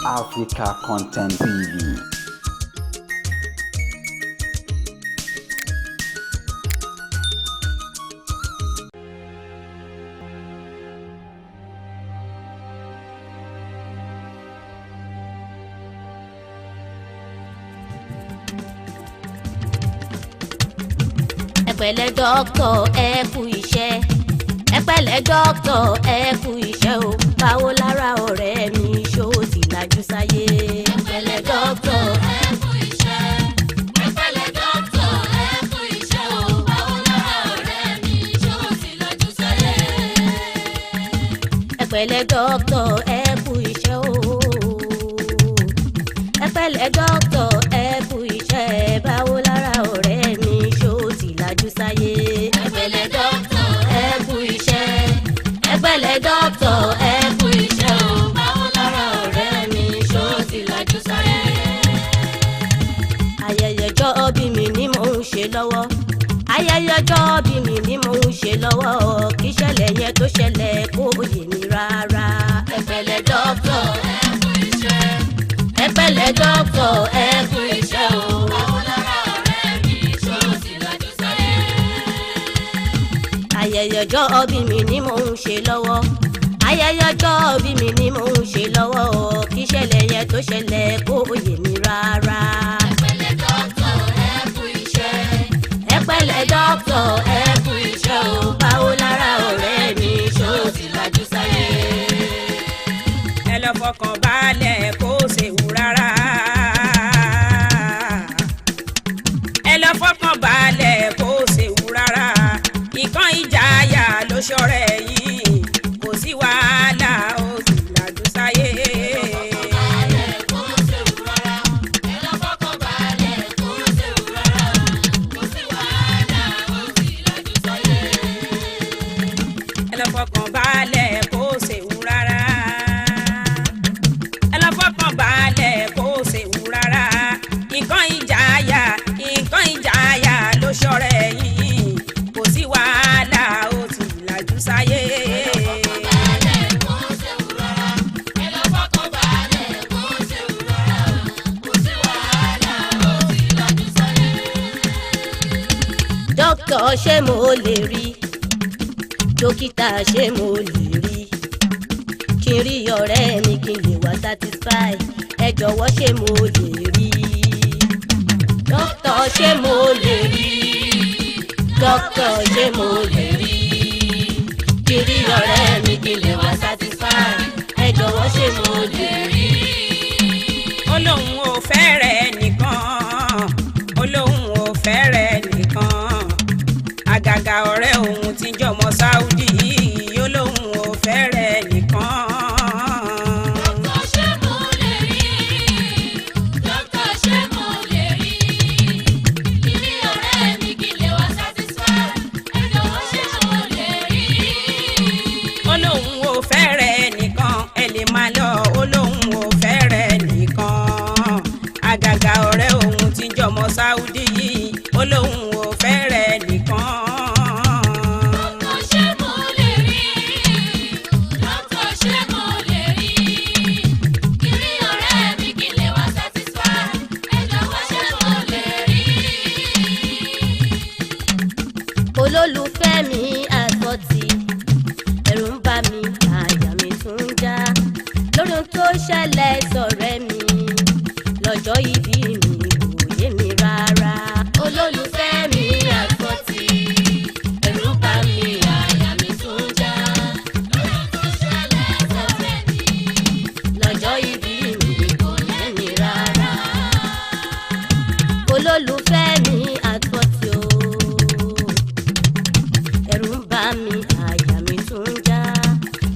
Africa Content TV. Ẹ pẹ̀lẹ́ dókítà, ẹ kú iṣẹ́. Ẹ pẹ̀lẹ́ dókítà, ẹ kú iṣẹ́ o. Báwo lára ọ̀rẹ́ mi, ṣó ti lajú sáyé? Ẹ pẹ̀lẹ́ dókítà, Ẹ kú iṣẹ́. Ẹ pẹ̀lẹ́ dókítà, ẹ kú iṣẹ́ o. Báwo lára ọ̀rẹ́ mi, ṣó ti lajú sáyé? Ẹ pẹ̀lẹ́ dókítà, ẹ kú iṣẹ́ o. Ẹ pẹ̀lẹ́ dókítà, ẹ kú iṣẹ́. Báwo lára ọ̀rẹ́ mi, ṣó ti lajú sáyé? Ẹ pẹ̀lẹ́ dókítà, Ẹ kú iṣẹ́. Ẹ pẹ̀lẹ́ dókítà, ẹ kú iṣẹ́ o. Báwo lára ọ̀rẹ́ mi, ṣó ti lajú sáyé? Ayẹyẹ ọjọ́ bí mi ni mò ń ṣe lọ́wọ́. Ayẹyẹ ọjọ́ bí mi ni mò ń ṣe lọ́wọ́. Kí ṣẹlẹ̀ yẹn tó ṣẹlẹ̀ kó yé mi rárá. Ẹ pẹ̀lẹ́ dókítà, ẹ kú iṣẹ́. Ẹ pẹ̀lẹ́ dókítà, ẹ Ẹ kú iṣẹ́ o. Báwo lára ọ̀rẹ́ mi, ṣó ti lajú sáyé? Ayẹyẹ ọjọ́ bí mi ni mò ń ṣe lọ́wọ́. Ayẹyẹ ọjọ́ bí mi ni mò ń ṣe lọ́wọ́. Kí ṣẹlẹ̀ yẹn tó ṣẹlẹ̀ kó yé mi rárá. Ẹ pẹ̀lẹ́ dókítà, ẹ kú iṣẹ́. Ẹ pẹ̀lẹ́ dókítà, ẹ Ẹ kú iṣẹ́ o. Báwo lára ọ̀rẹ́ mi, ṣó Ṣó ti lajú sáyé? Ẹ lọ fọkàn balẹ̀, kó ṣèwú rárá. Ẹ lọ fọkàn balẹ̀, kó ṣèwú rárá. Ìkan ìjàyà ló ṣọ̀rẹ́ yìí, kò sí wàhálà, ó sì làjú sáyé. Balẹ̀ kó séwu rárá. Ẹ lọ fọkàn balẹ̀, kó séwu rárá. Kò sí wàhálà, ó ti lajú sáyé. Ẹ lọ fọkàn balẹ̀, kó ṣèwú rárá. Ẹ lọ fọkàn balẹ̀, kó ṣèwú rárá. Nǹkan ìjàyà, nǹkan ìjàyà ló ṣọ̀rẹ́ yìí, kò sí wàhálà, ó ti làjú sáyé. Balẹ̀ kó séwu rárá. Ẹ lọ fọkàn balẹ̀, kó séwu rárá. Kò sí wàhálà, ó ti lajú sáyé. Dókítà, ṣé mo lè rí dókítà? Ṣé mo lè rí kí n rí ọ̀rẹ́ mi, kí n lè wá satisfy? Ẹ jọ̀wọ́, ṣé mo lè rí dókítà? Ṣé mo lè rí dókítà? Ṣé mo lè rí kí n rí ọ̀rẹ́ mi, kí n lè wá satisfy? Ẹ jọ̀wọ́, ṣé mo lè rí? Ó lóun ò fẹ́rẹ̀ nìkan, ó lóun ò fẹ́rẹ̀ nìkan, àgàgà ọ̀rẹ́ òun tí ń jọmọ Sáúdì, ó lóun ò fẹ́rẹ̀ nìkan. Dókítà, ṣé mo lè rí? Dókítà, ṣé mo lè rí? Kí rí ọ̀rẹ́ mi, kí lè wá satisfy? Ẹ jọ̀wọ́, ṣé mo lè rí? Ó lóun ò fẹ́rẹ̀ nìkan, ẹ lè máa lọ. Ó lóun ò fẹ́rẹ̀ nìkan, àgàgà ọ̀rẹ́ òun tí ń jọmọ Sáúdì, ó lóun ò fẹ́rẹ̀ nìkan. Dókítà, ṣé mo lè rí? Dókítà, ṣé mo lè rí? Kí rí ọ̀rẹ́ mi, kí lè wá satisfy? Ẹ jọ̀wọ́, ṣé mo lè rí? Olólùfẹ́ mi àsọtì, ẹ̀rù ń bà mí, àyà mi tún ń já lórí ohun tó ṣẹlẹ̀ sọ̀rẹ́ mi lọ́jọ́ ìbí mi, kò yé mi rárá. Olólùfẹ́ mi àsọtì, ẹ̀rù ń bà mí, àyà mi tún ń já Lórí tó ṣẹlẹ̀ sọ̀rẹ́ mi lọ́jọ́ ìbí mi, kò yé mi rárá. Olólùfẹ́ mi àsọtì o, ẹ̀rù ń bà mí, àyà mi tún ń já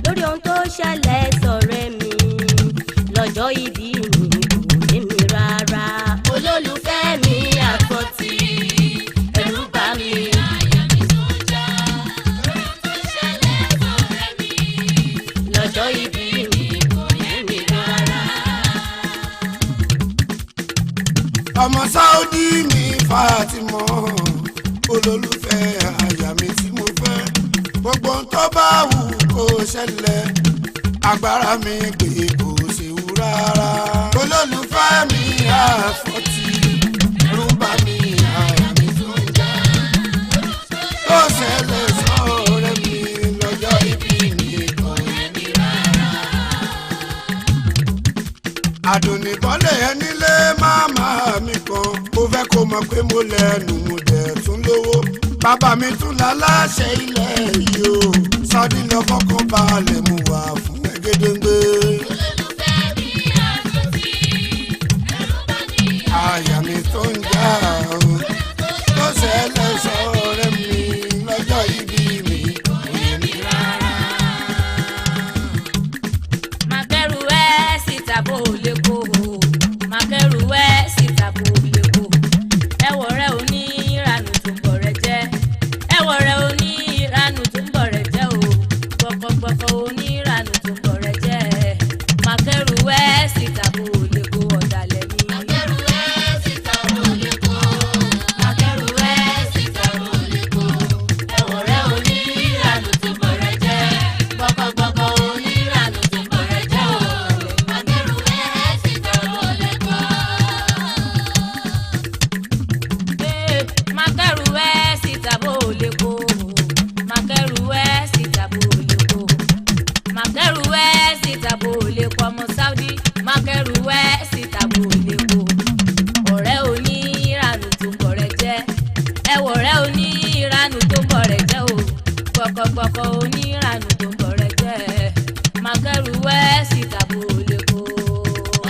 lórí ohun tó ṣẹlẹ̀ sọ̀rẹ́ mi lọ́jọ́ ìbí mi, kò yé mi rárá. Olólùfẹ́ mi àsọtì, ẹ̀rù ń bà mí. Àyà mi tún já lórí tó ṣẹlẹ̀ sọ̀rẹ́ mi lọ́jọ́ ìbí mi, kò yé mi rárá. Ọmọ Sáúdí mi Fatima, olólùfẹ́ àyà mi tí mo fẹ́, gbogbo ohun tó bá wù kó ṣẹlẹ̀, agbára mi pé kò ṣèwú rárá. rárá. Olólùfẹ́ mi àfọ̀tì, ẹ̀rù bà mí, àyà mi tún já. Tó ṣẹlẹ̀ sọ́ọ̀rẹ́ mi lọ́jọ́ ìbí mi kò yé mi rárá. Àdùnnìbọ́lẹ̀ ẹni lé màmá mi kan, mo fẹ́ kó mọ̀ pé mo lẹ́nu, mo dẹ̀ tún lówó. Bàbá mi tún láláṣẹ ilẹ̀ yìí o, sọ́ọ́dí lọ fọ́kàn balẹ̀, mo wà fún ẹgẹdẹgbẹ. Olólùfẹ́ mi àtúntì, ẹ̀rù bà mí. Àyà mi tó ń já o, tó ṣẹlẹ̀ sọ́ọ̀rẹ́ mi lọ́jọ́ ìbí mi kò yé mi rárá. Mákẹ́rù ẹ́ síta bó o lè kó o, mákẹ́rù ẹ́ síta bó o lè kó o. Ẹ̀wọ̀ rẹ̀ ò ní ìranù tó ń bọ̀ rẹ̀ jẹ́, ẹ̀wọ̀ rẹ̀ ò ní ìranù tó ń bọ̀ rẹ̀ jẹ́ o, gbọ̀kọ̀gbọ̀kọ̀ ò ní ìranù tó ń bọ̀ rẹ̀ jẹ́. Mákẹ́rù ẹ́ síta bó o lè kó, ọ̀dàlẹ̀ mi. Akẹ́rù ẹ̀ síta ò lè kó. Akẹ́rù ẹ̀ síta ò lè kó. Ẹ̀wọ̀ rẹ̀ ò ní ìranù tó bọ̀ rẹ̀ jẹ́. Gbọ̀kọ̀gbọ̀kọ̀ ò ní ìranù tó bọ̀ rẹ̀ jẹ́ o. Akẹ́rù ẹ̀ síta ò lè kó. Ee, mákẹ́rù ẹ́ síta bó o lè kó o, mákẹ́rù ẹ́ síta bó o lè kó o, mákẹ́rù ẹ́ síta bó o lè kó, ọmọ Saudi, mákẹ́rù ẹ́ síta bó o lè kó. Ọ̀rẹ́ oníranù tó ń bọ̀ rẹ̀ jẹ́, ẹ̀wọ̀ ọ̀rẹ́ oníranù tó ń bọ̀ rẹ̀ jẹ́ o, gbọ̀kọ̀gbọ̀kọ̀ oníranù tó ń bọ̀ rẹ̀ jẹ́. Mákẹ́rù ẹ́ síta bó o lè kó o.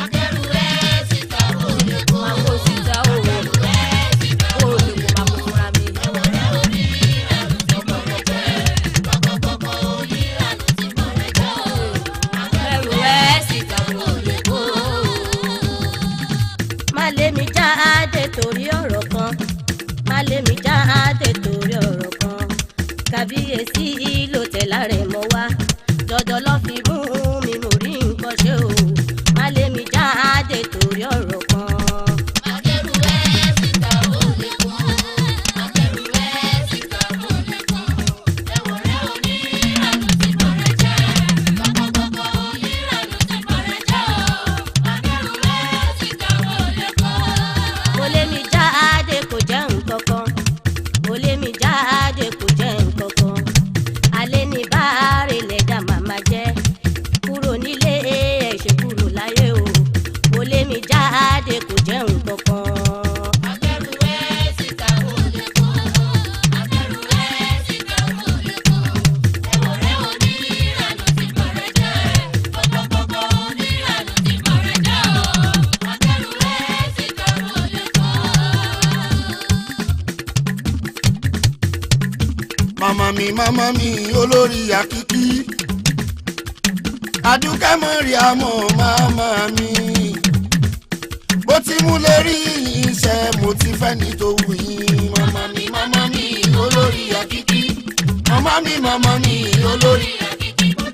Akẹ́rù ẹ̀ síta ò lè kó. Máa kó síta o, Akẹ́rù ẹ̀ síta kó ò o lè lè kó, máa kó fúnra mi. Ẹ̀wọ̀ rẹ̀ ò ní ìranù tó bọ̀ rẹ̀ jẹ́. Gbọ̀kọ̀gbọ̀kọ̀ ò ní ìranù tó bọ̀ rẹ̀ jẹ́ o. Mákẹ́rù ẹ́ síta bó o lè kó o. Má lé mi jáde torí ọ̀rọ̀ kan, má lé mi jáde torí ọ̀rọ̀ kan. Kàbíyèsí ló tẹ̀ lára mọ́ wá, jọjọ lọ́ fi mú mi, mo rí nǹkan ṣe o. Má lé mi jáde torí ọ̀rọ̀ kan. Akẹ́rù ẹ̀ síta ò lè kó. Akẹ́rù ẹ̀ síta ò lè kó. Ẹ̀wọ̀ rẹ̀ ò ní ìranù tí bọ̀ rẹ̀ jẹ́. Gbọ̀kọ̀gbọ̀kọ̀ ò ní ìranù tí bọ̀ rẹ̀ jẹ́ o. Akẹ́rù ẹ̀ síta ò lè kó. Kò lé mi jáde, kò jẹ́ nǹkan kan. Kò lé mi jáde, kò jẹ́ nǹkan kan. Alẹ́ ní báàrè lẹ́dà màmá jẹ́. Kúrò nílé ẹ̀ ṣe kúrò láyé o. Kò lé mi jáde, kò jẹ́ nǹkan kan. Akẹ́rù ẹ̀ síta ò lè kó. Akẹ́rù ẹ̀ síta ò lè kó. Ẹ̀wọ̀ rẹ̀ ò ní ìranù tí bọ̀ rẹ̀ jẹ́. Gbọ̀kọ̀gbọ̀kọ̀ ò ní ìranù tí bọ̀ rẹ̀ jẹ́ o. Akẹ́rù ẹ̀ síta ò lè kó. Màmá mi, màmá mi, olórí àkìkí, àdúkẹ́ mọ̀rí àmọ́ màmá mi. Bó ti mú lérí iṣẹ́, mo ti fẹ́ ní tó wù yín. Màmá mi, màmá mi, olórí àkìkí, màmá mi, màmá mi, olórí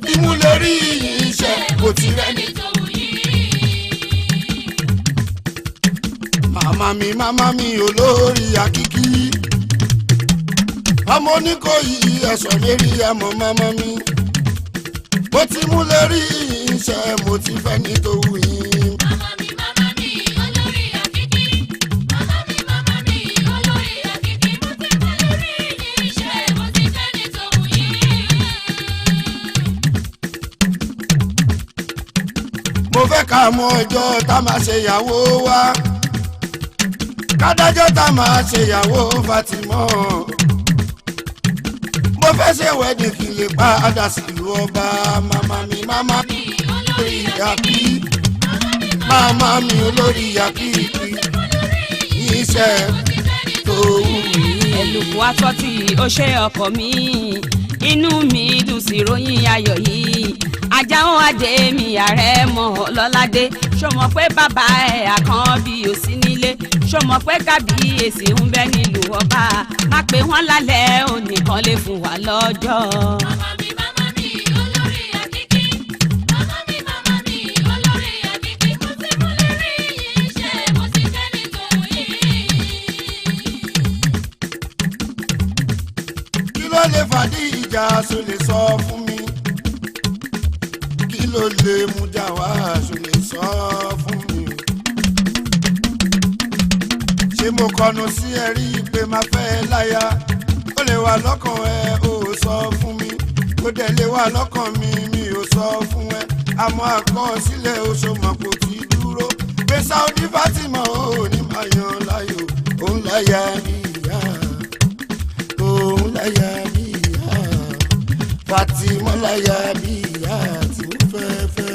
ti mú lérí iṣẹ́, mo ti rẹ́ ní. Màmá mi, màmá mi, olórí àkìkí, ọmọ oníkòyí ẹ̀sọ̀ lérí àmọ́ màmá mi. Mo ti mú lérí iṣẹ́, mo ti fẹ́ ní tó wù yín. Màmá mi, màmá mi, olórí àkìkí. Màmá mi, màmá mi, olórí àkìkí. Mo ti mú lórí iṣẹ́, mo ti fẹ́ ní tòun yìí. Mo fẹ́ ká mọ ọjọ́ tá máa ṣe ìyàwó wa, kádájọ́ tá máa ṣe ìyàwó Fatimọ́. Mo fẹ́ ṣe wedding kí n lè padà sílùú ọba. Màmá mi, màmá mi, olórí àkí, màmá mi, olórí àkí, iṣẹ́ tó wù mí. Ẹlùkù atọ́tì ó ṣe ọkọ mi, inú mi dùn sí ròyìn ayọ̀ yìí. Ajáhùn adé mi, ààrẹ mọ̀ lọ́ládé, ṣó mọ̀ pé bàbá ẹ̀ àkànbí ò sí nílé? Ṣó mọ̀ pé kábíyèsí ń bẹ nílùú ọba? Má pé wọ́n lálẹ́ òní kan lè fún wa lọ́jọ́. Màmá mi, màmá mi, olórí àkìkí. Màmá mi, màmá mi, olórí àkìkí. Mo ti mú lórí iṣẹ́, mo ti fẹ́ ní tòun yìí. Kí ló lè fàdí ìjà, ṣo lè sọ fún mi? Kí ló lè mú jà wá, ṣo lè sọ? Ṣé mo kọnu sí ẹ rí i pé máa fẹ́ ẹ láya? Ó lè wà lọ́kàn ẹ ò sọ fún mi, ó dẹ̀ lè wà lọ́kàn mi, mi ò sọ fún ẹ. Àmọ́ àkọsílẹ̀ oṣomọ̀ kò ti dúró pé Saudi Fatima ò ní máa yan láyò. Òun láyà mi ìyá, òun láyà mi ìyá, Fatima láyà mi ìyá tí mo fẹ́ fẹ́.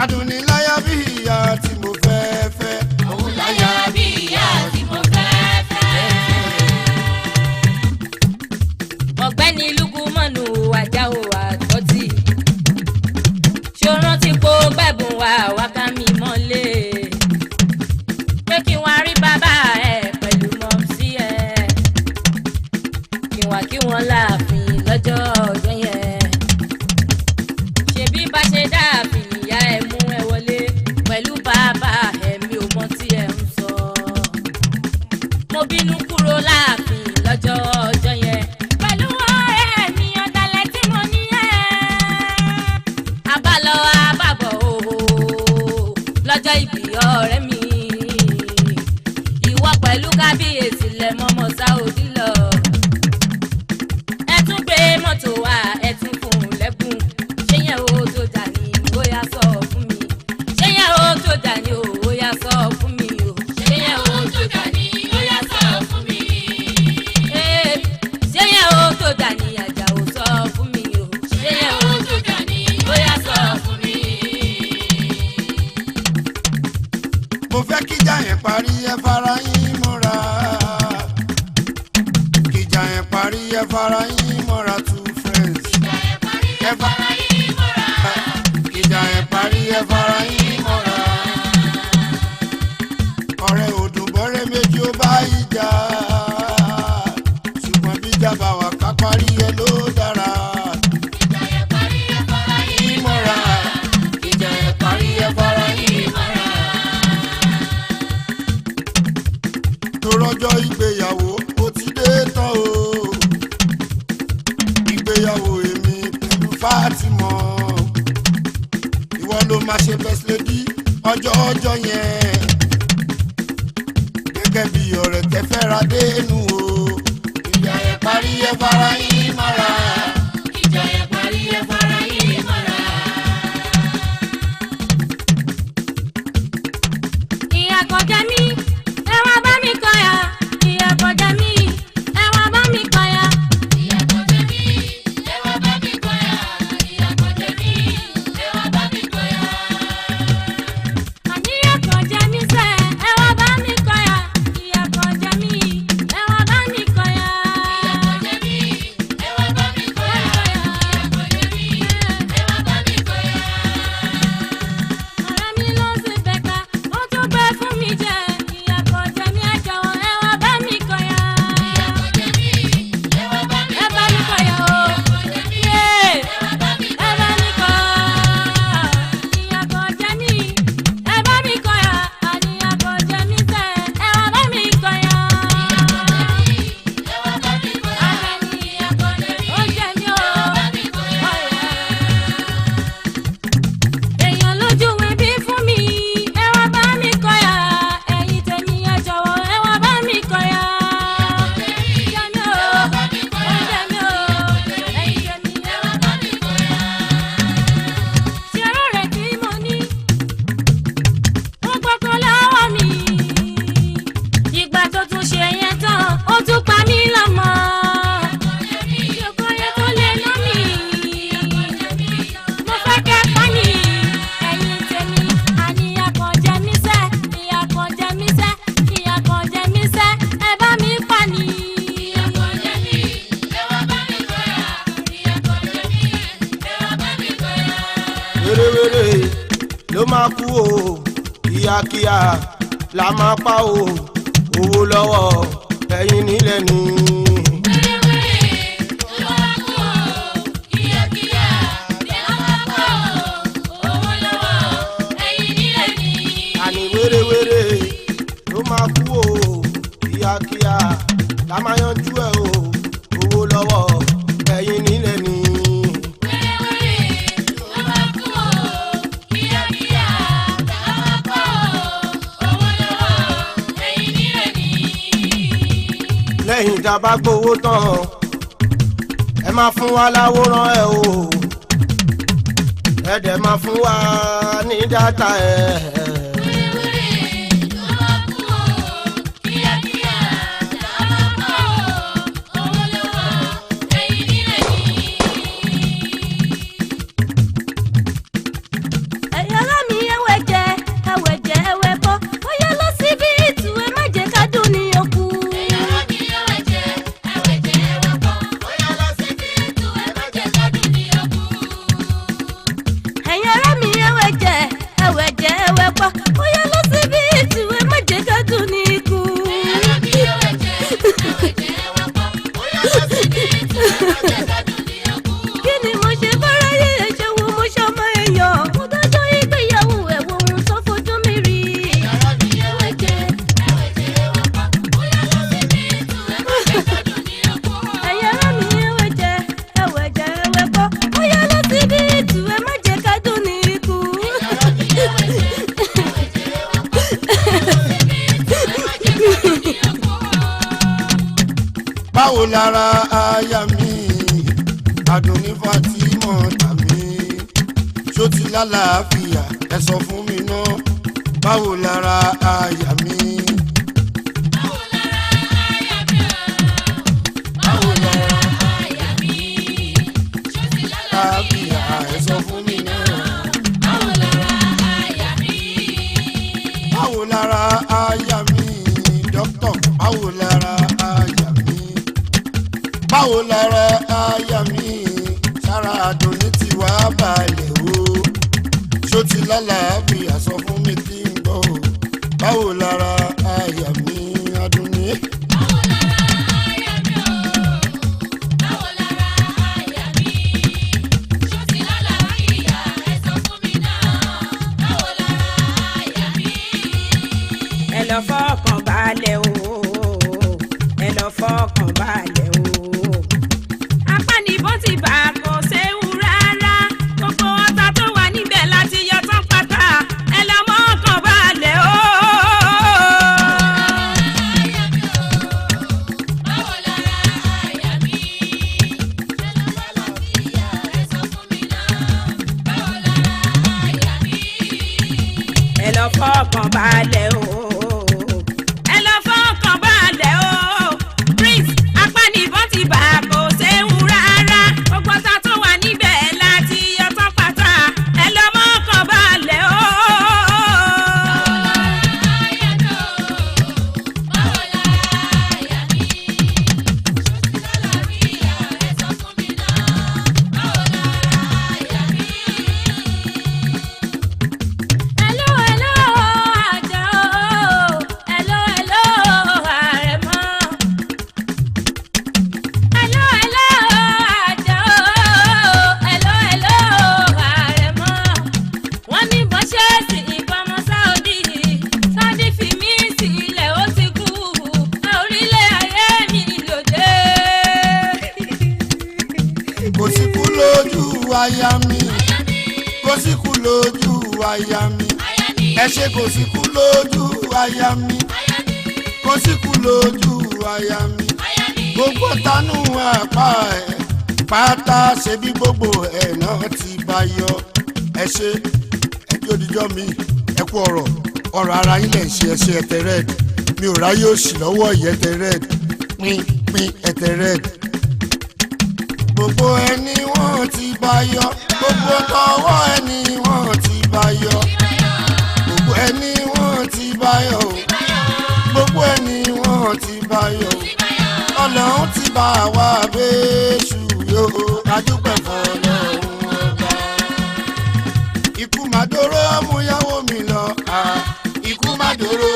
Adùnní láyà bí ìyá tí mo fẹ́ fẹ́. Òun láyà bí ìyá tí mo fẹ́ fẹ́. Ọ̀gbẹ́ni Lukumanu Ajáò àtọ́tì, ṣó rántí pé ó gbẹ̀bùn wa wá ká mi mọ́lé, pé kí wọ́n rí bàbá ẹ̀ pẹ̀lú mọ́mísí ẹ̀, kí wọ́n kí wọ́n láàfin lọ́jọ́ ọjọ́ yẹn? Ṣebí bá ṣe dáàfin ìyá ẹ̀ mú ẹ wọlé pẹ̀lú bàbá ẹ̀, mi ò mọ tí ẹ̀ ń sọ. Mo bínú kúrò láàfin lọ́jọ́ ọjọ́ yẹn pẹ̀lú ọ̀rẹ́ mi ọ̀dàlẹ̀ tí mo ní ẹ̀. Abálọ abábọ̀ òhò lọ́jọ́ ìbí ọ̀rẹ́ mi. Ìwọ pẹ̀lú kábíyèsí lẹ mọ́mọ́ Sáòdì lọ. Ẹ tún gbé mọ́tò wá, ẹ tún fún un lẹ́kùn. Ṣé yẹn o tó dà ní ó yá sọ fún mi? Ṣé yẹn o tó dà ní ó yá sọ fún mi o? Ṣé yẹn o tó dà ní ó yá sọ fún mi? Ee, ṣé yẹn o tó dà ní Àjàó sọ fún mi o? Ṣé yẹn o tó dà ní ó yá sọ fún mi? Mo fẹ́ kíjà yẹn parí, ẹ fara yín mọ́ra. Kíjà yẹn parí, ẹ fara yín mọ́ra, two friends. Ìjà ẹ̀ parí, ẹ fara yín mọ́ra. Kíjà yẹn parí, ẹ fara yín mọ́ra. Ọ̀rẹ́ òdùnbọ̀rẹ́ méjì ó bá ìjà, ṣùgbọ́n bíjà bá wà ká parí ẹ ló dára. Ìjà ẹ̀ parí, ẹ fara yín mọ́ra. Ìjà ẹ̀ parí, ẹ fara yín mọ́ra. Tó rọjọ́ ìgbéyàwó ó ti dé tán o, ìgbéyàwó èmi pẹ̀lú Fátímọ̀, ìwọ ló máa ṣe best lady ọjọ́ ọjọ́ yẹn, gẹ́gẹ́ bí ọ̀rẹ́ tẹ́ fẹ́ra dénú o. Ìjà ẹ̀ parí, ẹ fara yín mọ́ra. Ìjà ẹ̀ parí, ẹ fara yín mọ́ra. Ìyà kọjá mi, ẹ wá bá mi kọyà. Ìyà kọjá mi, ẹ wá bá mi kọyà. Ìyà kò jẹ mí, ẹ wá bá mi kọyà. Ìyà kò jẹ mí, ẹ wá bá mi kọyà. Àníyàn kọjá mi sẹ́, ẹ wá bá mi kọyà. Ìyà kọjá mi, ẹ wá bá mi kọyà. Ìyà kò jẹ mí, ẹ wá bá mi kọyà. Ìyà kò jẹ mí, ẹ wá bá mi kọyà. Ọ̀rẹ́ mi ló sì bẹ̀ka, ó tún gbé fún mi jẹ. Ìyà kọjá mi, ẹ jọ̀wọ́ ẹ wá bá mi kọyà. Ìyà kò jẹ mí, ẹ wá bá mi Ẹ bá mi kọyà o. Ìyà kò jẹ mí, Yé! ẹ wá bá mi Ẹ bá mi kọ. Ìyà kọjá mi, ẹ bá mi kọyà. Àníyàn kọjá mi sẹ́, ẹ wá bá mi kọyà. Ẹ wá bá mi kọyà. Ìyà kò jẹ mí, Ó jẹ mí o. ẹ wá bá mi kọyà. Èèyàn lójú ẹbí fún mi, ẹ wá bá mi kọyà. Ẹ̀yin tèmi ẹ jọ̀wọ́ ẹ wá bá mi kọyà. Jẹ mí o, ó jẹ mí o. Ẹ̀yin tèmi ẹ wá bá mi kọyà. Ṣé ọ̀rẹ́ tí mo ní? Ó gbọ́kàn lọ́wọ́ mi. Ìgbà tó tún ṣe yẹn tán, ó tún pa mí lọ́mọ. Ṣòkòrò tó lè ná mi. Mo fẹ́ kẹ́ pa mí. Ẹ̀yin tèmi, àní ìyà kan jẹ mí sẹ́, ìyà kan jẹ mí sẹ́, ìyà kan jẹ mí sẹ́, ẹ bá mi pa ni. Ìyà kò jẹ mí, ẹ wá bá mi kọyà. Ìyà kò jẹ mí, ẹ wá bá mi kọyà. Wérewére ló máa kú o, kíákíá la máa pa o, owó lọ́wọ́ ẹ̀yin nílẹ̀ ni. Wérewére ló máa kú o, kíákíá ló máa pa o, owó lọ́wọ́ ẹ̀yin nílẹ̀ ni. Àní wérewére ló máa kú o, kíákíá la máa yanjú ẹ o, owó lọ́wọ́ ẹ̀yin nílẹ̀ ni. Wérewére ló máa kú o, kíákíá ló máa pa o, owó lọ́wọ́ Lẹ́yìn tá a bá gbowó tán, ẹ máa fún wa láwòrán ẹ o, ẹ dẹ̀ máa fún wa ní dátà ẹ. Wéré ló máa kú o, kíákíá là máa pa o, owó lọ́wọ́ ẹ̀yìn nílẹ̀ yìí. Ẹ̀yin ará mi, ẹwẹ́ jẹ, ẹwẹ́ jẹ, ẹwẹ́ bọ́, bóyá lọ síbi ìtù, ẹ má jẹ́ ká dùn ní okú. Ẹ̀yin ará mi, ẹwẹ́ jẹ, ẹwẹ́ jẹ, ẹwẹ́ bọ́, bóyá lọ síbi ètò, ẹ má jẹ́ ká dùn ní okú. Ẹ̀yin ará mi, ẹwẹ́ jẹ, ẹwẹ́ jẹ, ẹwẹ́ bọ́, bóyá lọ síbi ìtù, ẹ má jẹ́ ká dùn ní ikú. Ẹ̀yin ará mi, ẹwẹ́ jẹ, ẹwẹ́ jẹ, ẹwẹ́ bọ́, bóyá lọ síbi ètò, ẹ má jẹ́ ká dùn ní okú. Kí ni mo ṣe fáráyé? Ẹ̀ṣẹ̀ wo mo ṣọmọ èèyàn? Mo dájọ́ ìgbéyàwó, ẹ̀wọ̀ ohun tó fojú mi rí. Ẹ̀yin ará mi, ẹwẹ́ jẹ, ẹwẹ́ jẹ, ẹwẹ́ bọ́, bóyá lọ síbi ètò, ẹ má jẹ́ ká dùn ní okú. Ẹ̀yin ará mi, ẹwẹ́ jẹ, ẹwẹ́ jẹ, ẹwẹ́ bọ́, bóyá lọ síbi ìtù, ẹ má jẹ́ ká dùn ní ikú. Ẹ̀yin ará mi, ẹwẹ́ jẹ, ẹwẹ́ jẹ, ẹwẹ́ bọ́, bóyá lọ síbi ètò, ẹ má jẹ́ ká dùn ní okú. Báwo lára aya mi, Àdùnní Fatima tàmí? Ṣó ti lálàáfíà? Ẹ sọ fún mi náà, báwo lára aya mi? Báwo lára aya mi o? Báwo lára aya mi? Ṣó ti lálàáfíà? Ẹ sọ fún mi náà. Báwo lára aya mi? Báwo lára aya mi, dókítà? Báwo lára aya mi? Báwo lára aya mi? Sára Àdùnní ti wá balẹ̀ o, ṣó ti lálàáfíà? Sọ fún mi kí n gbọ́ o, báwo lára aya mi, Àdùnní? Báwo lára aya mi o? Báwo lára aya mi? Ṣó ti lálàáfíà? Ẹ sọ fún mi náà. Báwo lára aya mi? Ẹ lọ fọkàn balẹ̀ o, ẹ lọ fọkàn balẹ̀ o. Apánibọ́n ti bà, kò séwu rárá. Gbogbo ọ̀tá tó wà níbẹ̀ láti yọ tán pátá. Ẹ lọ mọ́kàn balẹ̀ o. Aya mi o, báwo lára aya mi? Ṣé ló lálàáfíà? Ẹ sọ fún mi náà. Báwo lára aya mi? Ẹ lọ fọkàn balẹ̀ o, ẹ lọ fọkàn balẹ̀ o. Prince, apánibọ́n ti bà, kò séwu rárá. Gbogbo ọ̀tá tó wà níbẹ̀ láti yọ tán pátá. Ẹ lọ mọ́kàn balẹ̀ o. Aya mi o, báwo lára aya mi? Ṣó ti lálàáfíà? Ẹ sọ fún mi náà. Báwo lára aya mi? Hello, hello, àjọ o. Hello, hello, àrẹ̀mọ. Hello, hello, àjọ o. Hello, hello, àrẹ̀mọ. Wọ́n ní bọ́n ṣe sí ìbọn ọmọ Sáúdì. Sáúdì fi mí sílẹ̀, ó ti kú. Orílẹ̀ ayé mi lòdè. Kò sí kú lójú aya mi, kò sí kú lójú aya mi. Aya mi, Ẹ ṣe, kò sí kú lójú aya mi, aya mi, kò sí kú lójú aya mi. Aya mi. Gbogbo tanú apá ẹ pátá, ṣe bí gbogbo ẹ náà ti bá yọ. Ẹ ṣe, ẹjọ́ òdìjọ́ mi, ẹ kú ọ̀rọ̀ ọ̀rọ̀ ara yín lẹ̀ ń ṣe. Ẹ ṣe, ẹtẹ red, mi ò ráyè òṣì lọ́wọ́ ìyẹtẹ red, pín pín ẹtẹ red. Gbogbo ẹni wọ́n ti bá yọ, gbogbo tọwọ́ ẹni wọ́n ti bá yọ, gbogbo ẹni wọ́n ti bá yọ o, gbogbo ẹni wọ́n ti bá yọ o, ọlọ́run ti bá wa bẹ́ẹ̀ṣù yóò, adúpẹ́ fọlọ́run ọba. Ikú má dóró mú yàwó mi lọ, ah, ikú má dóró.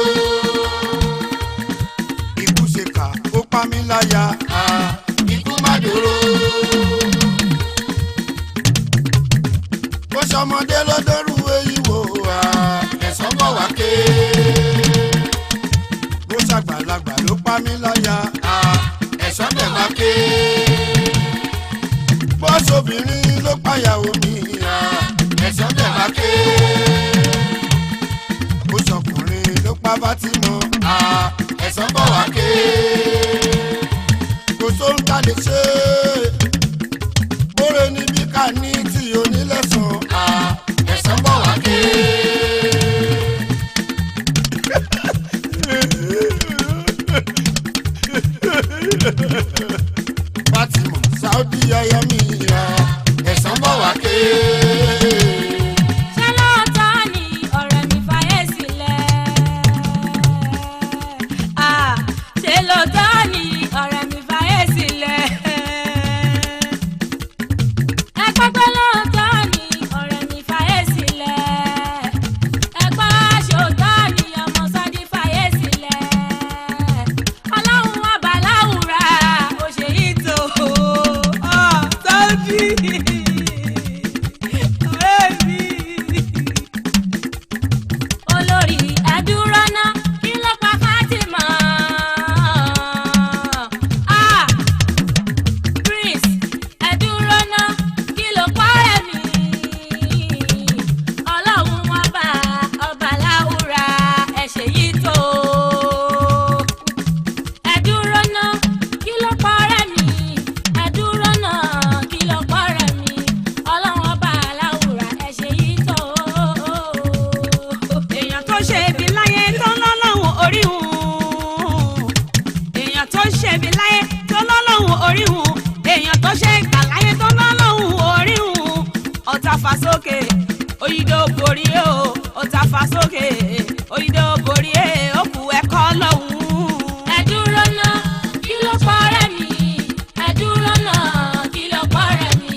Ikú ṣe kà, ó pa mí láyà, ah, ikú má dóró. Ó ṣọmọdé ló dórú èyí wò, ah, ẹ̀sán bọ̀ wá ké. Bó ṣàgbàlagbà ló pa mí láyà, ah, ẹ̀sán bẹ̀ wá ké. Bó ṣobìnrin ló pàyàwó mi, ah, ẹ̀sán bẹ̀ wá ké. Bó ṣọkùnrin ló pa Fátímọ̀, ah, ẹ̀sán bọ̀ wá ké. la lè ṣe. Bóre níbi ká ní tí onílẹ̀sán, ẹ̀san bọ̀ wá ké. Fatima Saudi aya mi ya, ẹ̀san bọ̀ wá ké. Ṣé lóòótọ́ ni ọ̀rẹ́ mi fàyè sílẹ̀? Ah, ṣé lóòótọ́ ni ọ̀rẹ́ mi fàyè sílẹ̀? Ẹ gbọ́ pé lóòótọ́ ni ọ̀rẹ́ mi fàyè sílẹ̀. Ẹ gbọ́ ṣòótọ́ ni ọmọ Sọ́jí fàyè sílẹ̀. Ọlọ́run ọba láwùrà ó ṣe yìí tó. Ọ̀ Saudi ọ̀rẹ́ mi. Olórí ẹdúróná kí ló pa Fatima? Ah, Prince ẹdúróná kí ló pa ẹ̀mí? Ọlọ́run ọba ọba láwùrà ẹ ṣe yìí tó. Ẹdúróná kí ló pa ọ̀rẹ́ mi? Ẹdúróná kí ló pa ọ̀rẹ́ mi? Ọlọ́run ọba láwùrà ẹ ṣe yìí tó. Èèyàn tó ṣe ibi láyé tó lọ́lọ́hún orí hùn. Èèyàn tó ṣe ibi láyé tó lọ́lọ́hún orí hùn. Èèyàn tó ṣe ìkà láyé tó lọ́lọ́hún orí hùn. Ọ̀tá fà sókè oyídó borí o. Ọ̀tá fà sókè oyídó borí e. Ó kù ẹ̀kọ́ lọ́hùn. Ẹ dúró ná kí ló pa ọ̀rẹ́ mi? Ẹ dúró ná kí ló pa ọ̀rẹ́ mi?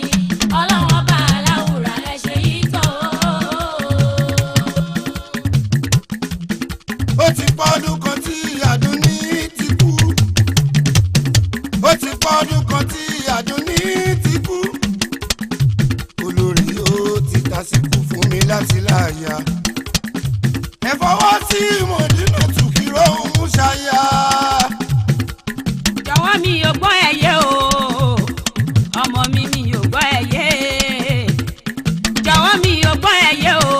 Ọlọ́run ọba aláwùrà ẹ ṣe yìí tó. Ó ti pọ́dún kan tí Àdùnní ti kú. Ó ti pọ́dún kan tí Àdùnní ti kú. Olórí ó ti tásìkò fún mi láti láàyà. Ẹ fọwọ́ sí Mọ̀dínà tùkìrọ̀ òun ṣàyà. Jọ̀wọ́ mi ò gbọ́ ẹ̀yẹ o, ọmọ mi mi ò gbọ́ ẹ̀yẹ. Jọ̀wọ́ mi ò gbọ́ ẹ̀yẹ o,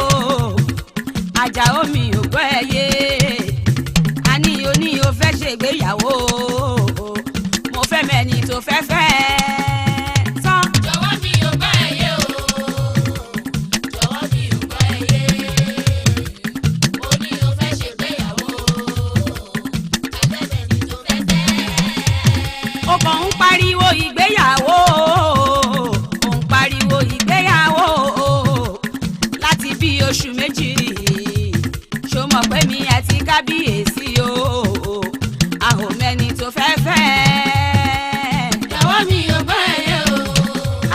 Àjàó mi ò gbọ́ ẹ̀yẹ. Àní oní o fẹ́ ṣègbéyàwó, mo fẹ́ mẹ́ni tó fẹ́ fẹ́ tán. Jọ̀wọ́ mi ò gbọ́ ẹyẹ o, jọ̀wọ́ mi ò gbọ́ ẹyẹ. Mo ní o fẹ́ ṣègbéyàwó, afẹ́fẹ́ ni tó fẹ́ fẹ́. Ó kàn ń pariwo ìgbéyàwó, ó ń pariwo ìgbéyàwó láti bí oṣù 2. Ṣó mọ̀ pé mi àti kábíyèsí o, àhòmẹ́ni tó fẹ́ fẹ́. Jọ̀wọ́ mi ò gbọ́ ẹyẹ o,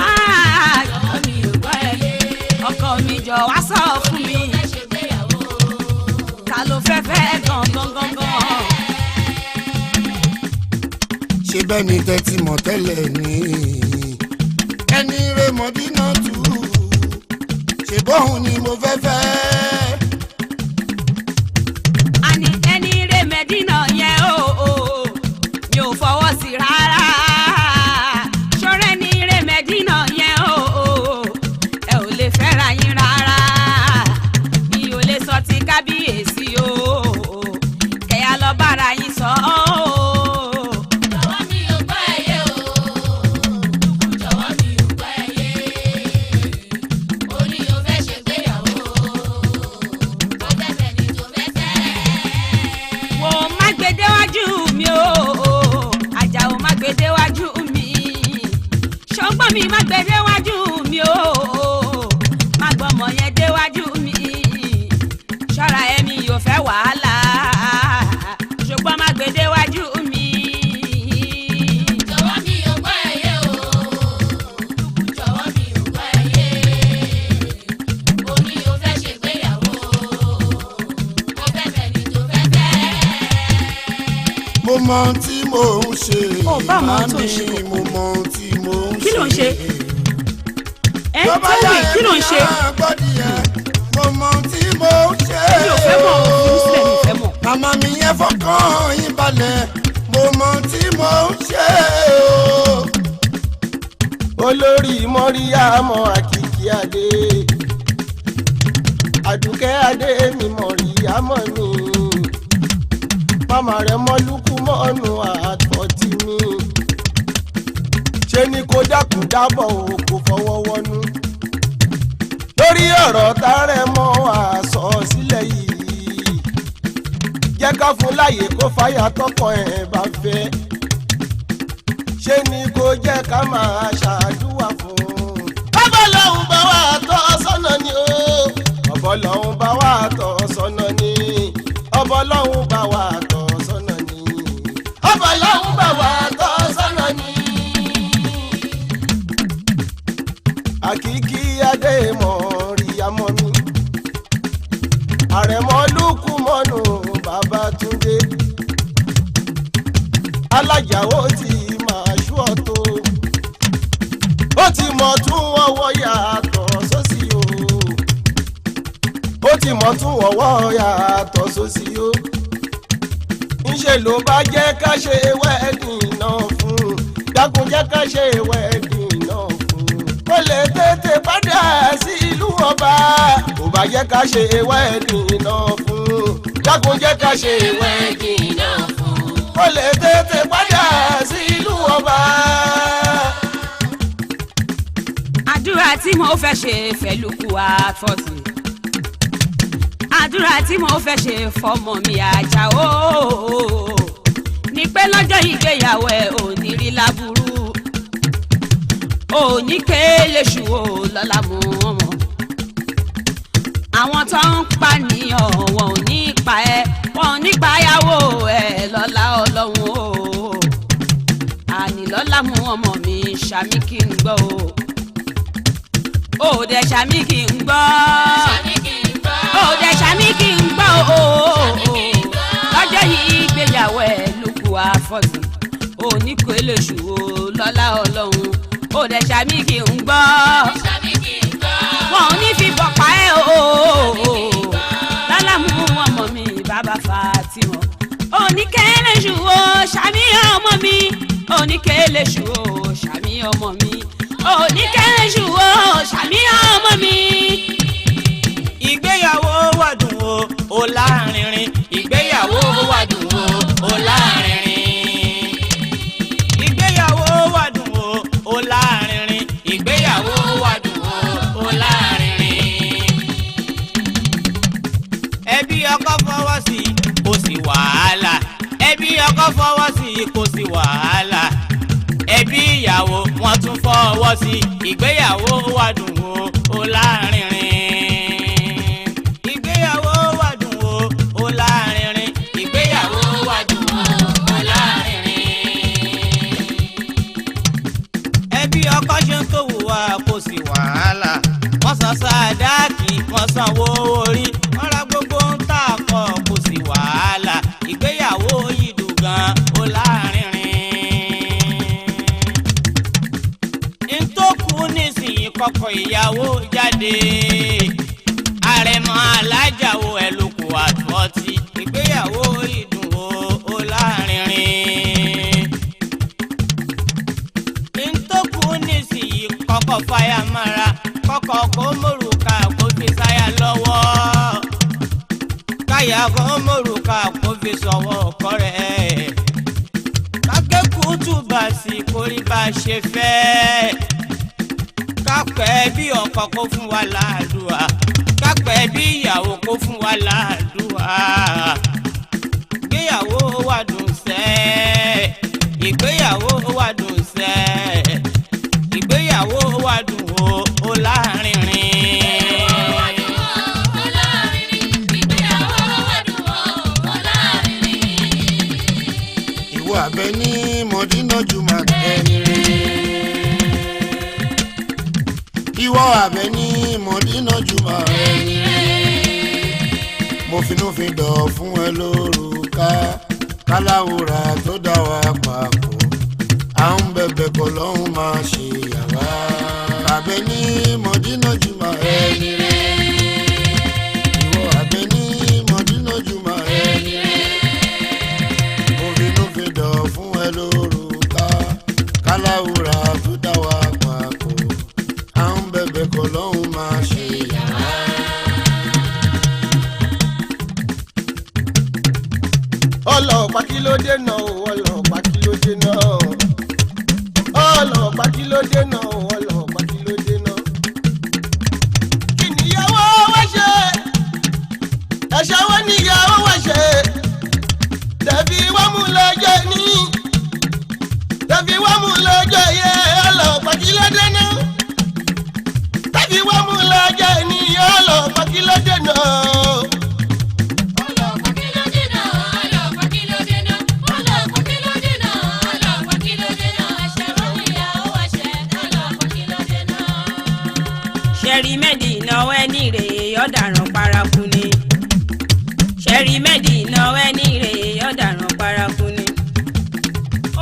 Ah, jọ̀wọ́ mi ò gbọ́ ẹyẹ. ọkọ mi jọ wá sọ fún mi, Fẹ́ ṣègbéyàwó. ta ló fẹ́ fẹ́ gangan gangan. Ṣé bẹ́ẹ̀ ni tẹ́tí mọ̀ tẹ́lẹ̀ ni? Ẹni rẹ̀ Mọ̀dínà tù. Ṣé bóun ni mo fẹ́ fẹ́? Àní ẹni rè mẹ́dínà yẹn o, mi ò fọwọ́ sí rárá. Ṣọ́rẹ́ ní rè mẹ́dínà yẹn o, ẹ ò lè fẹ́ra yín rárá. Mi ò lè sọ ti kábíyèsí o, kẹ̀yà lọ bára yín sọ o. Jọ̀wọ́ mi ò gbọ́ ẹyẹ o, jọ̀wọ́ mi ò gbọ́ ẹyẹ. Ó ní o fẹ́ ṣègbéyàwó, afẹ́fẹ́ ni tó fẹ́ fẹ́. Wo má gbé déwájú mi o, Àjàó má gbé déwájú mi. Ṣọgbọ́n mi má gbé déwájú mi o, má gbọ́mọ yẹn déwájú mi. Ṣọ́ra ẹ̀mí yóò fẹ́ wàhálà, ṣùgbọ́n má gbé déwájú mi. Jọ̀wọ́ mi ò gbọ́ ẹyẹ o, jọ̀wọ́ mi ò gbọ́ ẹyẹ. Ó ní o fẹ́ ṣègbéyàwó, afẹ́fẹ́ ni tó fẹ́ fẹ́. Mo mọ ohun tí mò ń ṣe. Ó bá mọ ohun tó ń ṣe. Màmí, mo mọ ohun tí mò ń ṣe. Kí ló ń ṣe? Ẹ Tó bá tell yá me kí ló ń ẹ̀mí ṣe? á gbọ́dìyẹ. Mo mọ ohun tí mò ń ṣe. Mi ò fẹ́ mọ̀, fi mí sílẹ̀, mi ò fẹ́ mọ̀. Màmá mi yẹn fọkàn yín balẹ̀. Mo mọ ohun tí mò ń ṣe o. Olórí mọ́ríyámọ́ àkìkí adé, àdùkẹ́ adé mi mọ̀ríyámọ́ mi, màmá rẹ̀ mọ́lúkú mọ́nù àtọ̀tí mi. Ṣe ni kò dákun dábọ̀ o, kò fọwọ́ wọnú. Lórí ọ̀rọ̀ tààrẹ mọ́ àsọ sílẹ̀ yìí, jẹ́ ká fún láyè kó fàyà tọkọ ẹ̀ bá fẹ́. Ṣe ni kò jẹ́ ká máa ṣàdúrà fún un. Bàbá lòun bá wà tọ́ sọ́nà ni o. Ọ̀bọ lòun bá wà tọ́ sọ́nà ni. Ọ̀bọ lòun bá wà tọ́ sọ́nà ni. Ọ̀bọ lòun bá wà tọ́ sọ́nà ni. Àkìkí adé mọ̀ rí amọ́ mi. Àrẹ̀mọ lùkù mọ́nù Babátúndé. Alájàwó ti máa ṣú ọ̀tọ̀. Ó ti mọ̀ tún ọwọ́ yàtọ̀ sósì o. Ó ti mọ̀ tún ọwọ́ yàtọ̀ sósì o. Ńṣe ló bá jẹ́ ká ṣe wẹ́ẹ̀dì náà fún un. Dákun jẹ́ ká ṣe wẹ́ẹ̀dì náà fún un. Kó lè tètè padà sí ìlú ọba. Kò bá jẹ́ ká ṣe wẹ́ẹ̀dì náà fún un. Dákun jẹ́ ká ṣe wẹ́ẹ̀dì náà fún un. Kó lè tètè padà sí ìlú ọba. Àdúrà tí mo fẹ́ ṣe fẹ́lùkù àfọ̀tì, àdúrà tí mo fẹ́ ṣe fọmọ mi Àjàó ní pé lọ́jọ́ ìgbéyàwó ẹ̀ ò ní rí láburú, ò ní kéléṣù ò lọ́la mú ọmọ. Àwọn tó ń pànìyàn wọn ò ní pa ẹ́, wọn ò ní payàwó ẹ̀ lọ́la Ọlọ́run o. Àní lọ́la mú ọmọ mi, ṣàmì kí n gbọ́ o. Ó dẹ̀ ṣàmì kí n gbọ́. Ṣàmì kí n gbọ́. Ó dẹ̀ ṣàmì kí n gbọ́ o. Ṣàmì kí n gbọ́. Lọ́jọ́ yìí ìgbéyàwó ẹ̀ ló kù àfọ̀tì, òní kò lè ṣù o lọ́lá Ọlọ́run. Ó dẹ̀ ṣàmì kí n gbọ́. Ṣàmì kí n gbọ́. Wọn ò ní fi bọ̀pá ẹ̀ o. Lọ́lá mú ọmọ mi bàbá Fatima, òní kẹ́lẹ́ ṣù o ṣàmì ọmọ mi. Òní kẹ́lẹ́ ṣù o ṣàmì ọmọ mi. Òní kẹ́lẹ́ ṣù o ṣàmì ọmọ mi. Ìgbéyàwó wà dùn o, ó lárinrin. Ìgbéyàwó wà dùn o, ó lárinrin. Ìgbéyàwó wà dùn o, ó lárinrin. Ìgbéyàwó wà dùn o, ó lárinrin. Ẹbí ọkọ fọwọ́ sí i, kò sí wàhálà. Ẹbí ọkọ fọwọ́ sí i, kò sí wàhálà. Ẹbí ìyàwó wọn tún fọwọ́ sí i. Ìgbéyàwó wà dùn o, ó lárinrin. Ìgbéyàwó wà dùn o, ó lárinrin. Ìgbéyàwó wà dùn o, ó lárinrin. Ẹbí ọkọ ṣe ń tó wùwà, kò sí wàhálà. Wọ́n san sàdáàkì, wọ́n sanwó orí, wọ́n ra gbogbo ń tà kọ́, kò sí wàhálà. Ìgbéyàwó yìí dùn gan, ó lárinrin. Ntòkù nísìnyí kọ́kọ́ ìyàwó jáde. Àrẹ̀mọ alájàwò ẹ̀ ló kù àtọ́tí. Ìgbéyàwó ìdùn o, ó lárinrin. Ntòkù nísìnyí kọ́kọ́ fàyà mára, kọ́kọ́ kó mórùka kó fi sáyà lọ́wọ́, káyà kó mórùka kó fi sọ̀wọ́ ọkọ rẹ̀, kákẹ́kọ̀ọ́ túbà sí kórí bá a ṣe fẹ́, kápẹ́ bí ọkọ kó fún wa láàdúrà, kápẹ́ bí ìyàwó kó fún wa láàdúrà. Ìgbéyàwó wà dùn sẹ́, ìgbéyàwó wà dùn sẹ́, ìgbéyàwó wà dùn o, ó lárinrin. Ìgbéyàwó dùn ó, ó lárinrin. Ìgbéyàwó wà dùn ó, ó lárinrin. Ìwọ abẹ ní mọdínà jùmọ̀ ẹni rẹ. Ìwọ abẹ ní mọdínà jùmọ̀ ẹni rẹ. Mo finúfindọ̀ fún ẹ lórúkà káláwòrà tó dá wa papọ̀. À ń bẹ̀bẹ̀ kọ́ lọ́hún máa ṣe yàrá. Abẹ ní mọdínà jùmọ̀ ẹni rẹ. Ìwọ abẹ ní mọdínà jùmọ̀ ẹni rẹ. Mo finúfindọ̀ fún ẹ lórúkà káláwòrà tó dá wa papọ̀. À ń bẹ̀bẹ̀ kọ́ lọ́hún máa ṣe yàrá. Ọlọ́pàá kí ló dé náà o? Ọlọ́pàá kí ló dé náà? Ọlọ́pàá. Ọlọ́pàá kí ló dé náà? Ọlọ́pàá kí ló dé náà? Kí níyàwó wá ṣe? Ẹ̀ṣẹ̀ wo níyàwó wá ṣe? Tẹ̀bí wọ́n mú lọ́jọ́ ní. Tẹ̀bí wọ́n mú lọ́jọ́ yẹ. Ọlọ́pàá kí ló dé náà? Tẹ̀bí wọ́n mú lọ́jọ́ ní. Ọlọ́pàá kí ló dé náà? Ọlọ́pàá kí ló dé náà? Ọlọ́pàá kí ló dé náà? Ọlọ́pàá kí ló dé náà? Ọlọ́pàá kí ló dé náà? Ẹ̀ṣẹ̀ wo níyàwó wá ṣe? Ọlọ́pàá kí ló dé náà? Ṣẹ̀rí Mẹ́dínà ẹni rè ọ̀daràn paraku ni. Ṣẹ̀rí Mẹ́dínà ẹni rè ọ̀daràn paraku ni.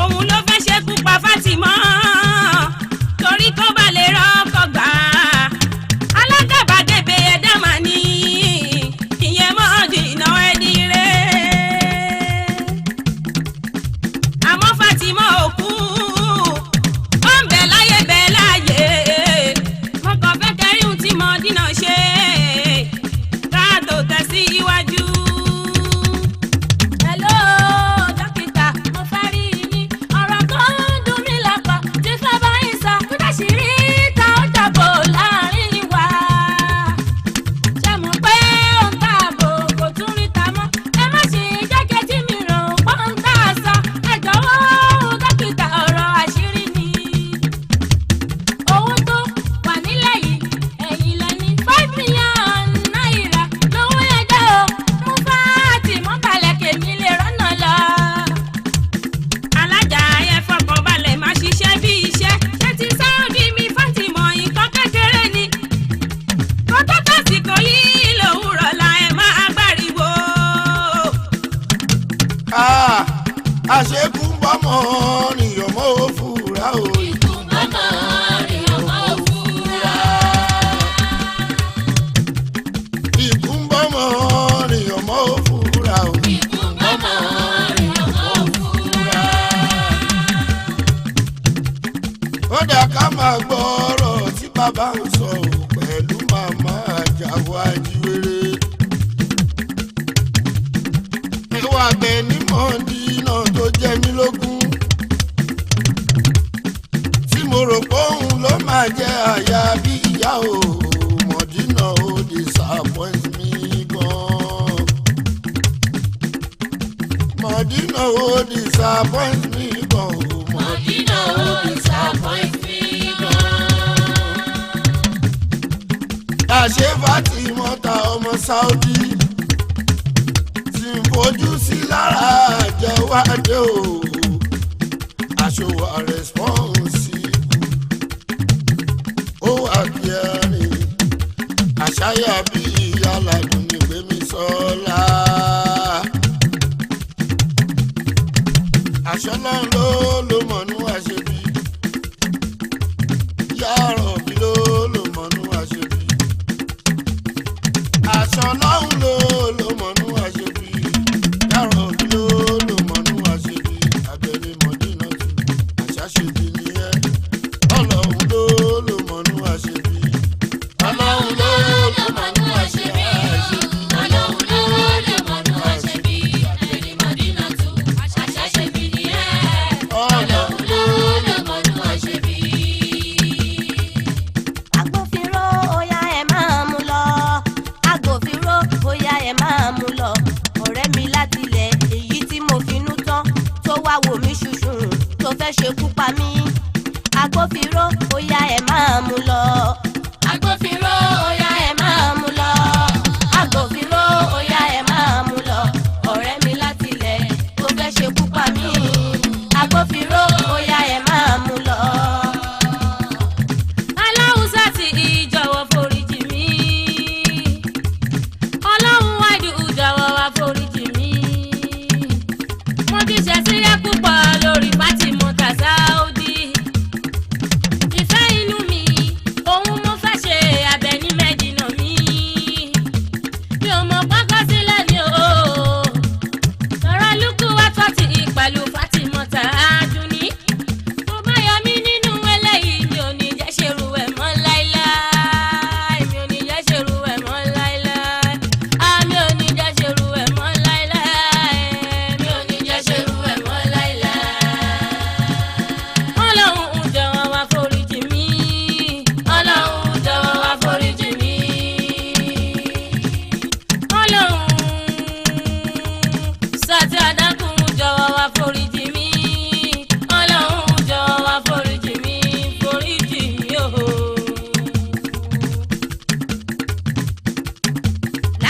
Òun ló fẹ́ ṣekú pa Fátímọ̀ torí kó bá lè rọ́kọ̀ gbà á. Alágàbàgebè ẹ̀dá mà ní ìyẹn Mọ́dínà ẹni rè. Àmọ́ Fátímọ̀ ò kú, ó ń bẹ láyé bẹ láyé. Mo kàn fẹ́ kẹrí ohun tí Mọ́dínà ṣe ká tó tẹ̀ sí iwájú. Hello, dókítà, mo fẹ́ rí yín. Ọ̀rọ̀ tó ń dùn mí lápá tí fẹ́ bá yín sọ. Kódà sì rí ta ó dàbò láàrin wa. Ṣé mo pé ó ń tààbò kò tún rí ta mọ́? Ẹ má ṣe jẹ́kẹ́ tí mi ràn pọ́n ń tà sọ. Ẹ jọ̀wọ́ dókítà, ọ̀rọ̀ àṣírí ni. Owó tó wà nílẹ̀ yìí, ẹ̀yìn lẹ́ni ₦5 million lówó ẹjọ́ o. Mú Fátímọ̀ balẹ̀ kèmí lè rọ́nà lọ. Alájà ẹ fọkàn balẹ̀ máa ṣiṣẹ́ bí iṣẹ́. Ṣé ti Sáúdí mi Fátímọ̀ nǹkan kékeré ni? Kó tó tásìkò yìí lòwúrọ̀ la ẹ máa gbáriwo. Ah, àṣekú ń bọ́mọ nìyọ̀mọ́ ò fura o. Ikú bọ́mọ nìyọ̀mọ́ ò fura. Ikú ń bọ́mọ nìyọ̀mọ́ ò fura o. Ikú bọ́mọ nìyọ̀mọ́ ò fura. Ó dà ká máa gbọ́ ọ̀rọ̀ tí bàbá ń sọ ò pẹ̀lú màmá Àjàwọ̀ Ajíwèrè. Ìwà àgbẹ̀ ní Mọ̀dínà tó jẹ mí lógún. Tí mo rò pé òun ló máa jẹ́ àyà bí ìyá o, Mọ̀dínà ó disappoint me gan. Mọ̀dínà ó disappoint me gan o. Mọ̀dínà ó disappoint me gan. Àṣé Fátímọ̀ ta ọmọ Saudi tí ń fojú sí lára àjẹwádé o, aṣòwò responsible ó wà kẹrin àṣàyà bí ìyá ládùn ní gbẹmí sọlá àṣọ náà ló ló mọ̀nú àṣebí yàrá òbí ló ló mọ̀nú àṣebí aṣọ lọ́hùn ló ló mọ̀nú àṣebí yàrá òbí ló ló mọ̀nú àṣebí abẹ́lé mọ̀dínà tù àṣà ṣebí nìyẹn ọlọ́hun ló ló mọ̀nú àṣebí Ọlọ́run ló ló mọ̀nú àṣebí. Ọlọ́run ló ló mọ̀nú àṣebí. Ẹni Mọ̀dínà tù, àṣà ṣebí ni ẹ́. Ọlọ́run ló ló mọ̀nú àṣebí. Agbófinró, óyá ẹ máa mú lọ. Agbófinró, óyá ẹ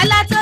Lálá tó